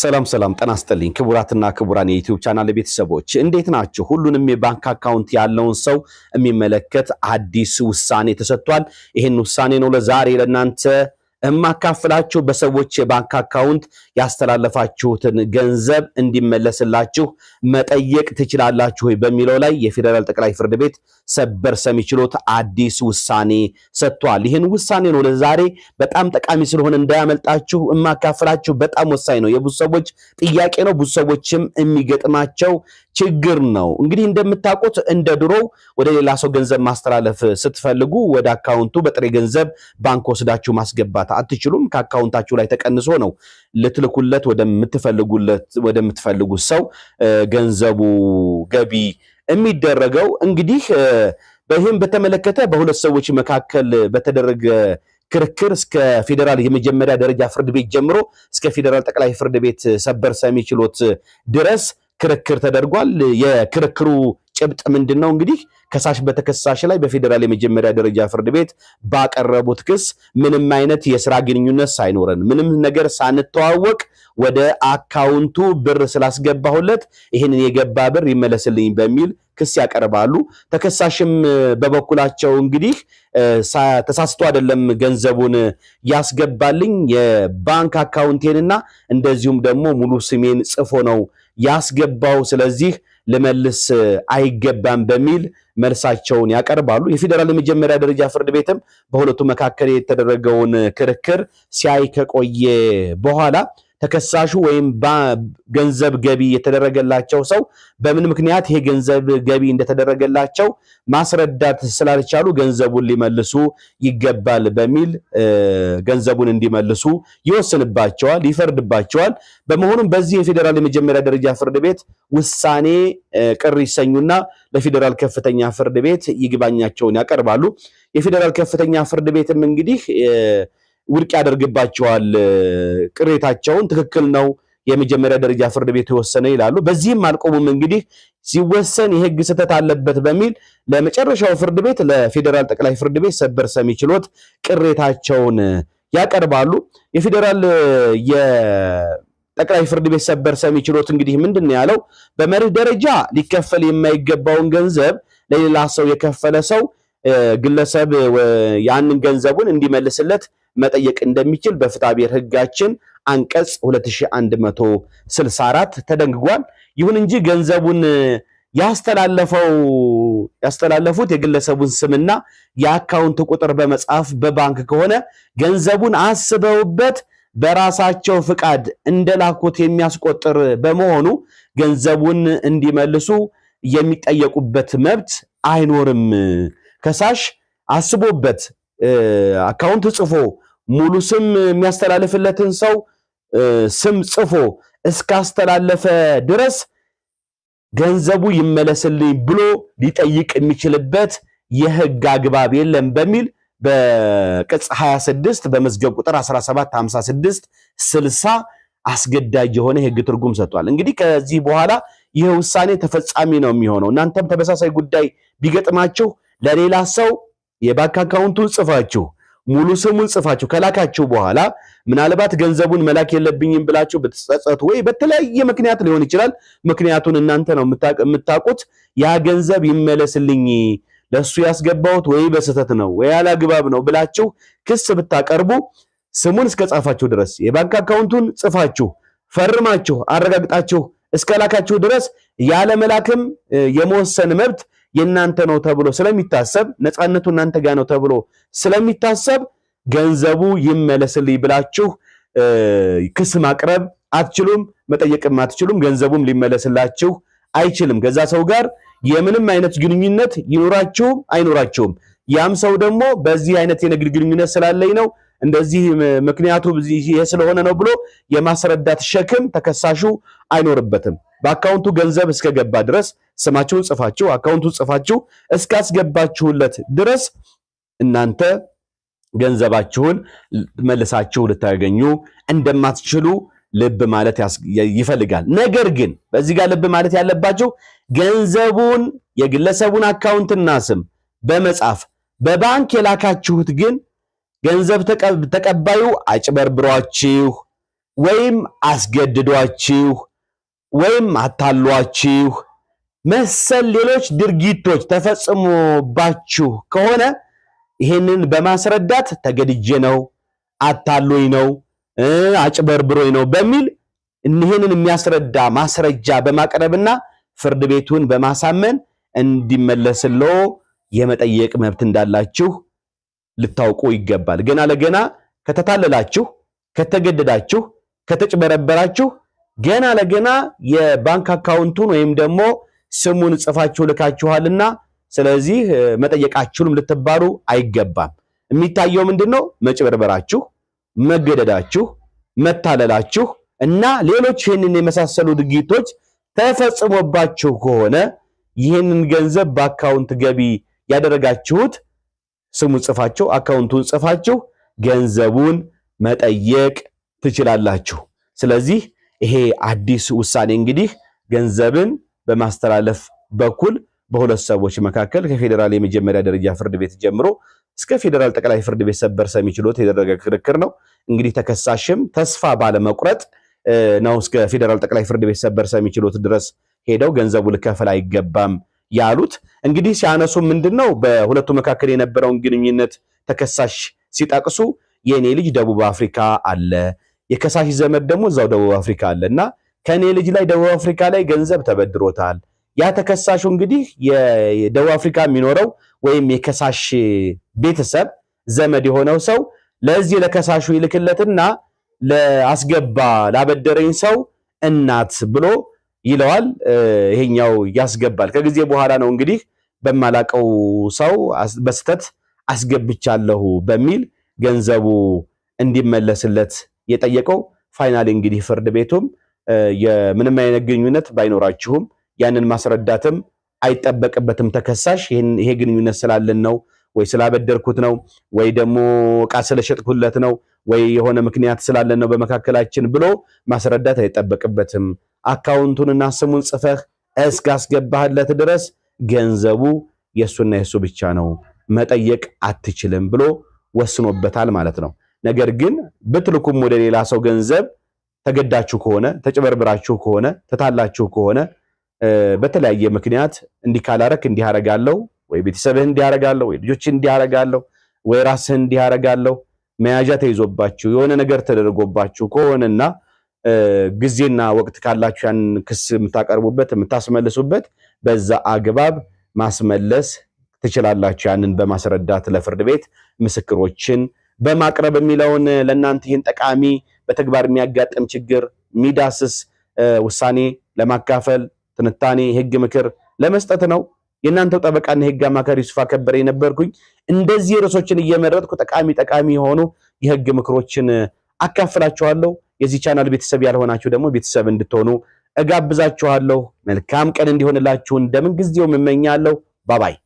ሰላም ሰላም፣ ጤና ይስጥልኝ ክቡራትና ክቡራን የ YouTube channel ቤተሰቦች እንዴት ናችሁ? ሁሉንም የባንክ account ያለውን ሰው የሚመለከት አዲስ ውሳኔ ተሰጥቷል። ይህን ውሳኔ ነው ለዛሬ ለእናንተ የማካፍላችሁ። በሰዎች የባንክ account ያስተላለፋችሁትን ገንዘብ እንዲመለስላችሁ መጠየቅ ትችላላችሁ ወይ በሚለው ላይ የፌዴራል ጠቅላይ ፍርድ ቤት ሰበር ሰሚ ችሎት አዲስ ውሳኔ ሰጥቷል። ይህን ውሳኔ ነው ለዛሬ በጣም ጠቃሚ ስለሆነ እንዳያመልጣችሁ የማካፍላችሁ። በጣም ወሳኝ ነው። የብዙ ሰዎች ጥያቄ ነው። ብዙ ሰዎችም የሚገጥማቸው ችግር ነው። እንግዲህ እንደምታውቁት እንደ ድሮው ወደ ሌላ ሰው ገንዘብ ማስተላለፍ ስትፈልጉ ወደ account ኡ በጥሬ ገንዘብ ባንክ ወስዳችሁ ማስገባት አትችሉም። ከ account ኣችሁ ላይ ተቀንሶ ነው ልትልኩለት ወደምትፈልጉለት ወደምትፈልጉት ሰው ገንዘቡ ገቢ የሚደረገው። እንግዲህ በይህም በተመለከተ በሁለት ሰዎች መካከል በተደረገ ክርክር እስከ ፌዴራል የመጀመሪያ ደረጃ ፍርድ ቤት ጀምሮ እስከ ፌዴራል ጠቅላይ ፍርድ ቤት ሰበር ሰሚ ችሎት ድረስ ክርክር ተደርጓል። የክርክሩ ጭብጥ ምንድን ነው? እንግዲህ ከሳሽ በተከሳሽ ላይ በፌዴራል የመጀመሪያ ደረጃ ፍርድ ቤት ባቀረቡት ክስ ምንም አይነት የስራ ግንኙነት ሳይኖረን፣ ምንም ነገር ሳንተዋወቅ ወደ account ኡ ብር ስላስገባሁለት ይህንን የገባ ብር ይመለስልኝ በሚል ክስ ያቀርባሉ። ተከሳሽም በበኩላቸው እንግዲህ ተሳስቶ አይደለም ገንዘቡን ያስገባልኝ፣ የባንክ account ኤንና እንደዚሁም ደግሞ ሙሉ ስሜን ጽፎ ነው ያስገባው፣ ስለዚህ ልመልስ አይገባም በሚል መልሳቸውን ያቀርባሉ። የፌዴራል የመጀመሪያ ደረጃ ፍርድ ቤትም በሁለቱ መካከል የተደረገውን ክርክር ሲያይ ከቆየ በኋላ ተከሳሹ ወይም ገንዘብ ገቢ የተደረገላቸው ሰው በምን ምክንያት ይሄ ገንዘብ ገቢ እንደተደረገላቸው ማስረዳት ስላልቻሉ ገንዘቡን ሊመልሱ ይገባል በሚል ገንዘቡን እንዲመልሱ ይወስንባቸዋል፣ ይፈርድባቸዋል። በመሆኑም በዚህ የፌዴራል የመጀመሪያ ደረጃ ፍርድ ቤት ውሳኔ ቅር ይሰኙና ለፌዴራል ከፍተኛ ፍርድ ቤት ይግባኛቸውን ያቀርባሉ። የፌዴራል ከፍተኛ ፍርድ ቤትም እንግዲህ ውድቅ ያደርግባቸዋል ቅሬታቸውን። ትክክል ነው የመጀመሪያ ደረጃ ፍርድ ቤት የወሰነ ይላሉ። በዚህም አልቆሙም። እንግዲህ ሲወሰን የህግ ስህተት አለበት በሚል ለመጨረሻው ፍርድ ቤት ለፌዴራል ጠቅላይ ፍርድ ቤት ሰበር ሰሚ ችሎት ቅሬታቸውን ያቀርባሉ። የፌዴራል የጠቅላይ ፍርድ ቤት ሰበር ሰሚ ችሎት እንግዲህ ምንድን ነው ያለው? በመርህ ደረጃ ሊከፈል የማይገባውን ገንዘብ ለሌላ ሰው የከፈለ ሰው ግለሰብ ያንን ገንዘቡን እንዲመልስለት መጠየቅ እንደሚችል በፍትሐብሔር ሕጋችን አንቀጽ 2164 ተደንግጓል። ይሁን እንጂ ገንዘቡን ያስተላለፉት የግለሰቡን ስምና የ account ቁጥር በመጻፍ በባንክ ከሆነ ገንዘቡን አስበውበት በራሳቸው ፍቃድ እንደላኩት የሚያስቆጥር በመሆኑ ገንዘቡን እንዲመልሱ የሚጠየቁበት መብት አይኖርም። ከሳሽ አስቦበት account ጽፎ ሙሉ ስም የሚያስተላልፍለትን ሰው ስም ጽፎ እስካስተላለፈ ድረስ ገንዘቡ ይመለስልኝ ብሎ ሊጠይቅ የሚችልበት የሕግ አግባብ የለም በሚል በቅጽ 26 በመዝገብ ቁጥር 1756 60 አስገዳጅ የሆነ የሕግ ትርጉም ሰጥቷል። እንግዲህ ከዚህ በኋላ ይህ ውሳኔ ተፈጻሚ ነው የሚሆነው። እናንተም ተመሳሳይ ጉዳይ ቢገጥማችሁ ለሌላ ሰው የባንክ account ኡን ጽፋችሁ፣ ሙሉ ስሙን ጽፋችሁ ከላካችሁ በኋላ ምናልባት ገንዘቡን መላክ የለብኝም ብላችሁ ብትጸጸቱ ወይ በተለያየ ምክንያት ሊሆን ይችላል። ምክንያቱን እናንተ ነው የምታውቁት። ያ ገንዘብ ይመለስልኝ፣ ለሱ ያስገባሁት ወይ በስህተት ነው ወይ ያላግባብ ነው ብላችሁ ክስ ብታቀርቡ ስሙን እስከጻፋችሁ ድረስ፣ የባንክ account ኡን ጽፋችሁ ፈርማችሁ አረጋግጣችሁ እስከላካችሁ ድረስ ያለ መላክም የመወሰን መብት የእናንተ ነው ተብሎ ስለሚታሰብ፣ ነፃነቱ እናንተ ጋር ነው ተብሎ ስለሚታሰብ ገንዘቡ ይመለስልኝ ብላችሁ ክስ ማቅረብ አትችሉም፣ መጠየቅም አትችሉም። ገንዘቡም ሊመለስላችሁ አይችልም። ከዛ ሰው ጋር የምንም አይነት ግንኙነት ይኖራችሁም አይኖራችሁም። ያም ሰው ደግሞ በዚህ አይነት የንግድ ግንኙነት ስላለኝ ነው፣ እንደዚህ ምክንያቱ ይሄ ስለሆነ ነው ብሎ የማስረዳት ሸክም ተከሳሹ አይኖርበትም። በ account ኡ ገንዘብ እስከገባ ድረስ፣ ስማችሁን ጽፋችሁ account ኡን ጽፋችሁ እስካስገባችሁለት ድረስ እናንተ ገንዘባችሁን መልሳችሁ ልታገኙ እንደማትችሉ ልብ ማለት ይፈልጋል። ነገር ግን በዚህ ጋር ልብ ማለት ያለባችሁ ገንዘቡን የግለሰቡን account ና ስም በመጻፍ በባንክ የላካችሁት ግን ገንዘብ ተቀባዩ አጭበርብሯችሁ ወይም አስገድዷችሁ ወይም አታሏችሁ መሰል ሌሎች ድርጊቶች ተፈጽሞባችሁ ከሆነ ይህንን በማስረዳት ተገድጄ ነው፣ አታሎኝ ነው፣ አጭበርብሮኝ ነው በሚል ይህንን የሚያስረዳ ማስረጃ በማቅረብና ፍርድ ቤቱን በማሳመን እንዲመለስልዎ የመጠየቅ መብት እንዳላችሁ ልታውቁ ይገባል። ገና ለገና ከተታለላችሁ፣ ከተገደዳችሁ፣ ከተጭበረበራችሁ ገና ለገና የባንክ አካውንቱን ወይም ደግሞ ስሙን ጽፋችሁ ልካችኋልና ስለዚህ መጠየቃችሁንም ልትባሉ አይገባም። የሚታየው ምንድን ነው? መጭበርበራችሁ፣ መገደዳችሁ፣ መታለላችሁ እና ሌሎች ይህንን የመሳሰሉ ድርጊቶች ተፈጽሞባችሁ ከሆነ ይህንን ገንዘብ በአካውንት ገቢ ያደረጋችሁት ስሙን ጽፋችሁ አካውንቱን ጽፋችሁ ገንዘቡን መጠየቅ ትችላላችሁ። ስለዚህ ይሄ አዲስ ውሳኔ እንግዲህ ገንዘብን በማስተላለፍ በኩል በሁለት ሰዎች መካከል ከፌዴራል የመጀመሪያ ደረጃ ፍርድ ቤት ጀምሮ እስከ ፌዴራል ጠቅላይ ፍርድ ቤት ሰበር ሰሚ ችሎት የተደረገ ክርክር ነው። እንግዲህ ተከሳሽም ተስፋ ባለመቁረጥ ነው እስከ ፌዴራል ጠቅላይ ፍርድ ቤት ሰበር ሰሚ ችሎት ድረስ ሄደው ገንዘቡ ልከፍል አይገባም ያሉት። እንግዲህ ሲያነሱ ምንድን ነው በሁለቱ መካከል የነበረውን ግንኙነት ተከሳሽ ሲጠቅሱ የኔ ልጅ ደቡብ አፍሪካ አለ፣ የከሳሽ ዘመድ ደግሞ እዛው ደቡብ አፍሪካ አለ እና ከኔ ልጅ ላይ ደቡብ አፍሪካ ላይ ገንዘብ ተበድሮታል። ያ ተከሳሹ እንግዲህ የደቡብ አፍሪካ የሚኖረው ወይም የከሳሽ ቤተሰብ ዘመድ የሆነው ሰው ለዚህ ለከሳሹ ይልክለትና ለአስገባ ላበደረኝ ሰው እናት ብሎ ይለዋል። ይሄኛው ያስገባል። ከጊዜ በኋላ ነው እንግዲህ በማላቀው ሰው በስተት አስገብቻለሁ በሚል ገንዘቡ እንዲመለስለት የጠየቀው። Finally እንግዲህ ፍርድ ቤቱም የምንም አይነት ግንኙነት ባይኖራችሁም ያንን ማስረዳትም አይጠበቅበትም ተከሳሽ ይሄ ግንኙነት ስላለን ነው ወይ ስላበደርኩት ነው ወይ ደግሞ ዕቃ ስለሸጥኩለት ነው ወይ የሆነ ምክንያት ስላለን ነው በመካከላችን ብሎ ማስረዳት አይጠበቅበትም። አካውንቱንና ስሙን ጽፈህ እስካስገባህለት ድረስ ገንዘቡ የእሱና የእሱ ብቻ ነው፣ መጠየቅ አትችልም ብሎ ወስኖበታል ማለት ነው። ነገር ግን ብትልኩም ወደ ሌላ ሰው ገንዘብ ተገዳችሁ ከሆነ፣ ተጭበርብራችሁ ከሆነ፣ ተታላችሁ ከሆነ በተለያየ ምክንያት እንዲህ ካላረክ እንዲህ አረጋለሁ ወይ ቤተሰብህ እንዲህ አረጋለሁ ወይ ልጆችህ እንዲህ አረጋለሁ ወይ ራስህ እንዲህ አረጋለሁ መያዣ ተይዞባችሁ የሆነ ነገር ተደርጎባችሁ ከሆነና ጊዜና ወቅት ካላችሁ ያን ክስ የምታቀርቡበት የምታስመልሱበት በዛ አግባብ ማስመለስ ትችላላችሁ። ያንን በማስረዳት ለፍርድ ቤት ምስክሮችን በማቅረብ የሚለውን ለእናንተ ይህን ጠቃሚ በተግባር የሚያጋጥም ችግር የሚዳስስ ውሳኔ ለማካፈል ትንታኔ፣ የህግ ምክር ለመስጠት ነው። የእናንተው ጠበቃና የህግ አማካሪ ዩሱፍ ከበረ የነበርኩኝ። እንደዚህ ርዕሶችን እየመረጥኩ ጠቃሚ ጠቃሚ የሆኑ የህግ ምክሮችን አካፍላችኋለሁ። የዚህ ቻናል ቤተሰብ ያልሆናችሁ ደግሞ ቤተሰብ እንድትሆኑ እጋብዛችኋለሁ። መልካም ቀን እንዲሆንላችሁ እንደምን ጊዜውም እመኛለሁ። Bye bye።